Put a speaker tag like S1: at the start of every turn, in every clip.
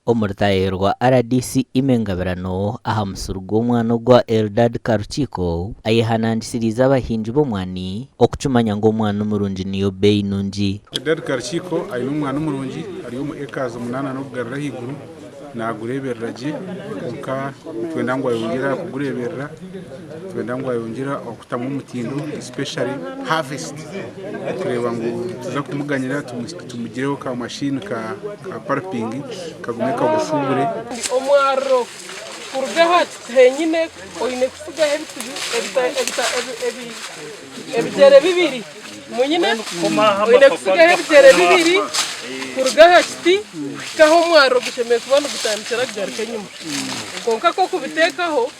S1: Omurutahe rwa rdc Immy Ngabirano aha musiri gw'omwani ogwa Eldad Karukiiko ayehanangisiriize abahingi b'omwani okukimanya ngu omwani omurungi niyo beeyi nungi.
S2: Eldad Karukiiko aine omwani murungi ari omu acres munaana n'okugarura ahaiguru naagureeberera gye kwonka nitwenda ngu ayongyere aha kugureeberera, nitwenda ngu ayongyere okutamu omutindo especially harvest kureeba ngu nituza kumuganyira tumugireho ka machine ka pulping kagume kagushubure.
S3: Omwariro kuruga aha kiti henyine oine kutsigaho ebigyere bibiri munyine oine kutsigaho ebigyere bibiri kuruga aha kiti kuhika ahu omwariro gushemereire kuba nigutandikira kugaruka enyima kwonka ku okubiteekaho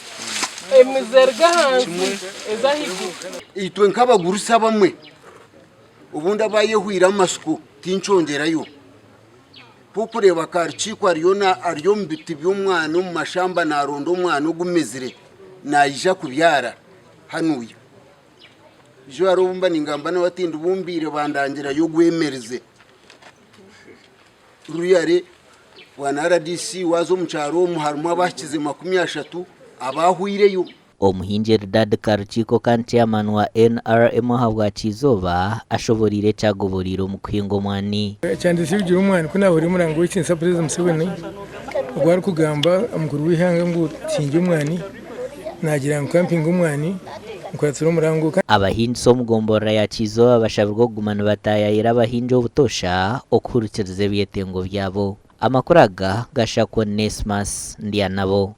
S3: emizi eruga ahansi eza ahaiguru.
S4: Itwe nk'abagurusi abamwe obundi abaayehwire amatsiko tinkyongyerayo. Ku orikureeba Karukiiko ariyo ari omu biti by'omwana omu mashamba naaronda omwana ogumezire naija kubyara hanuya. Ijo hariho obu mba ningamba nawe ati ndibumbiire bandangirayo ogwemerize. Ruriyare bwana rdc waaza omu kyaro omu harimu abahikize 30 abaahweireyo.
S1: Omuhingi Eldad Karukiiko kandi Chairman wa NRM ahabwa Kyizooba ashoboreire ekyagoboriire omu kuhinga omwani.
S5: Ekyandetsire kugira omwani ku naahurira omurango w'ekitinisa Purezidenti Museveni ogu arikugamba omukuru w'eihanga ngu tuhingye omwani, naagira ngu kampinge omwani nkwatire omurango.
S1: Abahingisa omu gomborora ya Kyizooba bashabirwe okuguma nibataayaayira abahingi obutoosha okuhurikiriza ebyetengo byabo. Amakuru aga gashakwa Onesmus Ndyanabo.